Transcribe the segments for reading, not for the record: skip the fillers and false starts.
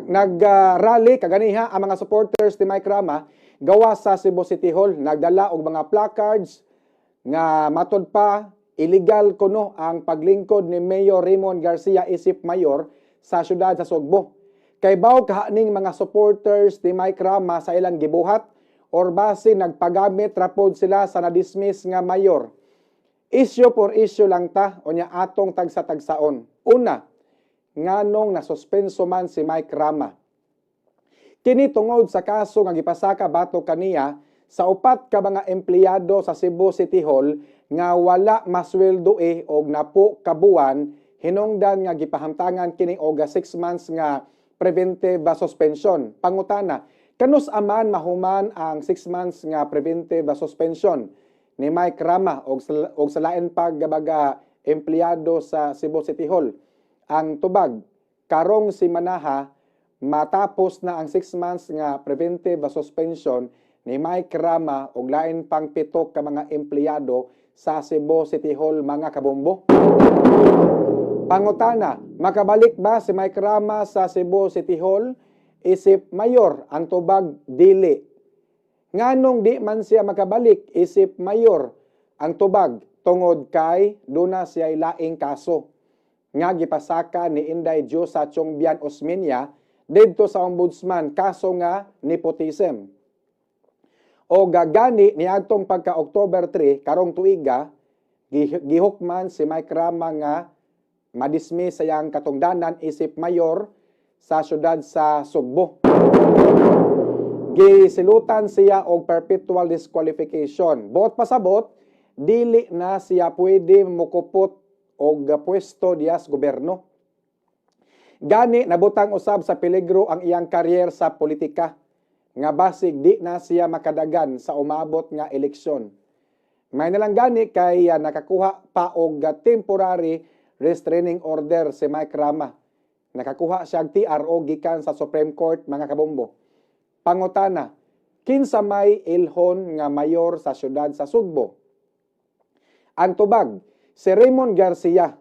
Nag-rally kaganiha ang mga supporters ni Mike Rama gawas sa Cebu City Hall. Nagdala og mga placards nga matod pa illegal kuno ang paglingkod ni Mayor Raymond Garcia isip mayor sa syudad sa Sugbo. Kay baw kahaning mga supporters ni Mike Rama sa ilang gibuhat or base nagpagamit rapod sila sa na-dismiss nga mayor? Issue for issue lang ta, unya atong tagsa-tagsaon. Una, nganong nasuspenso man si Mike Rama? Kini tungod sa kaso nga gipasaka batok kaniya sa upat ka mga empleyado sa Cebu City Hall nga wala masweldo og napo ka buwan, hinungdan nga gipahamtangan kini og 6 months nga preventive suspension. Pangutana, kanus aman mahuman ang 6 months nga preventive suspension ni Mike Rama og sa lain pa gabaga empleyado sa Cebu City Hall? Ang tubag, karong simanaha matapos na ang 6 months nga preventive suspension ni Mike Rama og lain pang pito ka mga empleyado sa Cebu City Hall, mga kabombo. Pangutana, makabalik ba si Mike Rama sa Cebu City Hall isip mayor? Ang tubag, dili. Nganong di man siya makabalik isip mayor? Ang tubag, tungod kay duna siya laing kaso nga gipasaka ni Inday Diosa Chiongbian Osmeña didto sa ombudsman, kaso nga nepotism. O gagani niadtong pagka October 3 karong tuiga, gihukman si Mike Rama nga madismiss sa iyang katungdanan isip mayor sa syudad sa Sugbo. Gisilutan siya og perpetual disqualification. Buot pasabot, dili na siya pwede mukupot og pwesto diya sa gobyerno. Gani nabutang usab sa peligro ang iyang career sa politika nga basig di na siya makadagan sa umabot nga eleksyon. May nalang gani kay nakakuha pa og temporary restraining order si Mike Rama. Nakakuha siya og TRO gikan sa Supreme Court, mga kabombo. Pangutana, kinsa may ilhon nga mayor sa syudad sa Sugbo? Ang tubag, si Raymond Garcia.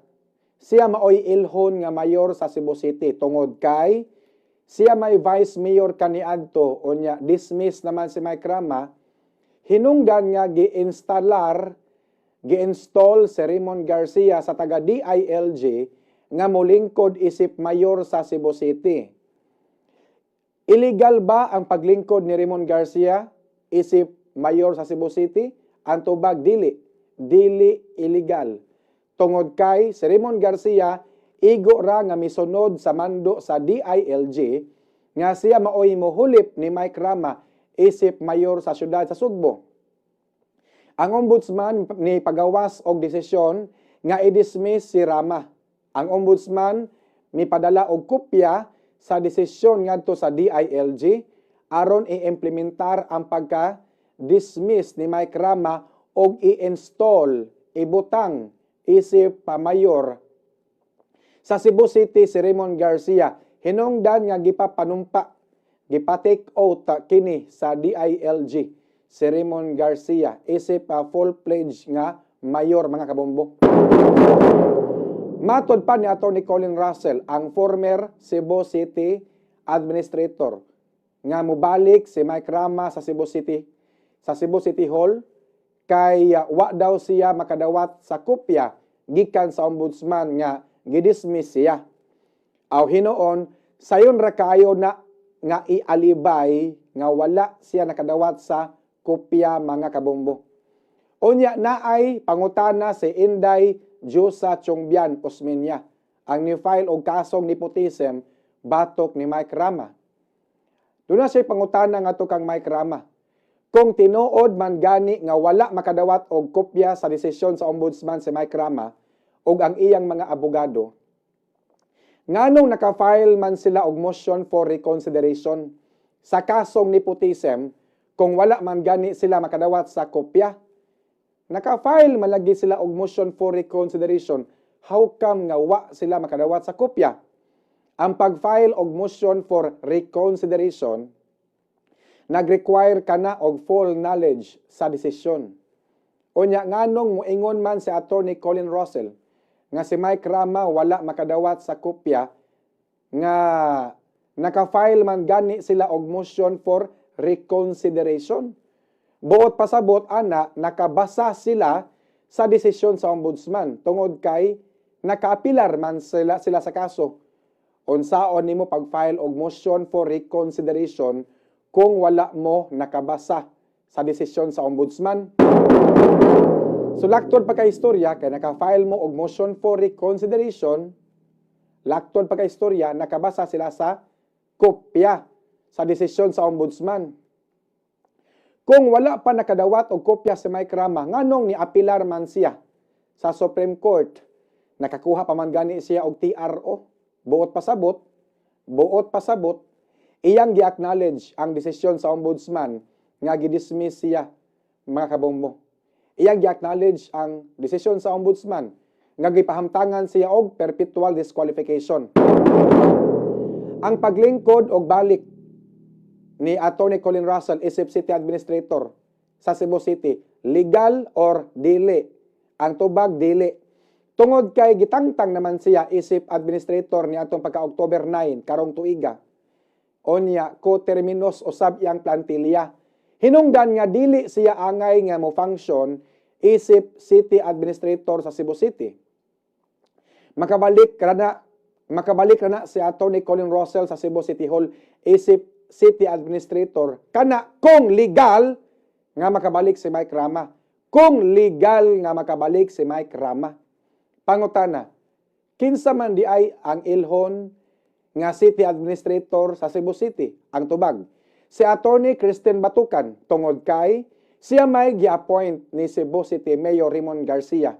Siya maoy ilhon nga mayor sa Cebu City tungod kay siya may vice mayor kaniadto, unya dismiss naman si Mike Rama, hinungdan nga gi-instalar gi-install si Raymond Garcia sa taga DILG nga molingkod isip mayor sa Cebu City. Illegal ba ang paglingkod ni Raymond Garcia isip mayor sa Cebu City? Ang tubag, dili. Dili illegal. Tungod kay si Raymond Garcia igo ra nga misunod sa mando sa DILG nga siya maoy mohulip ni Mike Rama isip mayor sa syudad sa Sugbo. Ang ombudsman ni pagawas og desisyon nga i-dismiss si Rama. Ang ombudsman mipadala og kopya sa desisyon ngadto sa DILG aron i-implementar ang pagka-dismiss ni Mike Rama og i-install, ibutang isip pamayor sa Cebu City si Raymond Garcia, hinungdan nga gipapanumpa, gipa-take oath kini sa DILG si Raymond Garcia isip full-fledged nga mayor, mga kabombo. Matod pa ni Atty. Colin Russell, ang former Cebu City Administrator, nga mobalik si Mike Rama sa Cebu City Hall kay wa daw siya makadawat sa kopya gikan sa ombudsman nga gidismiss siya. Aw hinuon, sayon ra kaayo na nga ialibay nga wala siya nakadawat sa kopya, mga kabombo. Unya naay pangutana si Inday Diosa Chiongbian Osmeña, ang ni-file og kasong nepotism batok ni Mike Rama. Duna siya pangutana ngadto kang Mike Rama. Kung tinuod man gani nga wala makadawat og kopya sa desisyon sa ombudsman si Mike Rama ug ang iyang mga abogado, nganong naka-file man sila og motion for reconsideration sa kasong nepotism kung wala man gani sila makadawat sa kopya? Naka-file man lagi sila og motion for reconsideration. How come nga wa sila makadawat sa kopya? Ang pag-file og motion for reconsideration, nag-require ka na og full knowledge sa desisyon. Unya nganong moingon man si Attorney Colin Russell nga si Mike Rama wala makadawat sa kopya nga Naka-file man gani sila og motion for reconsideration. Buot pasabot ana, nakabasa sila sa desisyon sa Ombudsman tungod kay nakaapilar man sila sa kaso. Unsaon nimo pag-file og motion for reconsideration kung wala mo nakabasa sa desisyon sa Ombudsman? So laktod pa ka istorya kay naka-file mo og motion for reconsideration, laktod pa ka istorya, nakabasa sila sa kopya sa desisyon sa Ombudsman. Kung wala pa nakadawat og kopya si Mike Rama, nganong ni apilar man siya sa Supreme Court? Nakakuha pa man gani siya og TRO. Buot pasabot, iyang gi-acknowledge ang desisyon sa Ombudsman nga gidismiss siya, mga kabombo. Iyang gi-acknowledge ang desisyon sa Ombudsman nga gipahamtangan siya og perpetual disqualification. Ang paglingkod og balik ni Attorney Colin Russell isip City Administrator sa Cebu City, legal or dili? Ang tubag, dili. Tungod kay gitangtang naman siya isip administrator ni atong pagka October 9 karong tuiga. Onya ko-terminus usab iyang plantilla. Hinungdan nga dili siya angay nga mo function isip City Administrator sa Cebu City. Makabalik ra na si Attorney Colin Russell sa Cebu City Hall isip City Administrator kana kung legal nga makabalik si Mike Rama. Kung legal nga makabalik si Mike Rama. Pangutana, kinsa man di ay ang ilhon nga City Administrator sa Cebu City? Ang tubag, si Attorney Christine Batucan, tungod kay siya may gi-appoint ni Cebu City Mayor Raymond Garcia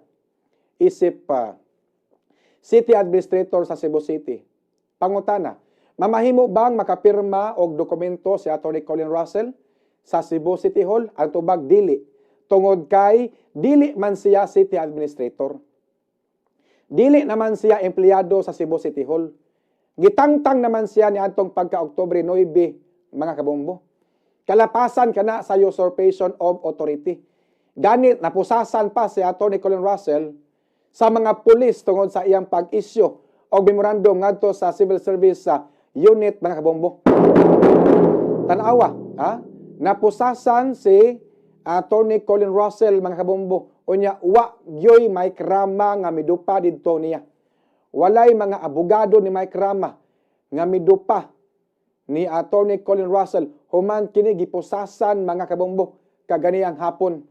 isip City Administrator sa Cebu City. Pangutana, mamahimo bang makapirma og dokumento si Attorney Colin Russell sa Cebu City Hall? Ang tubag, dili. Tungod kay dili man siya City Administrator. Dili naman siya empleyado sa Cebu City Hall. Gitangtang naman siya ni atong pagka Oktubre 9, mga kabombo. Kalapasan kana sa usurpation of authority. Ganit napusasan pa si Attorney Colin Russell sa mga pulis tungod sa iyang pag-isyu og memorandum ngadto sa Civil Service sa Unit, mga kabombo. Tanawa, ha? Napusasan si Attorney Colin Russell, mga kabombo. Unya wa gyoy Mike Rama nga midupa didto niya. Walay mga abogado ni Mike Rama nga midupa ni Attorney Colin Russell human kini gipusasan, mga kabombo, kaganiyang hapon.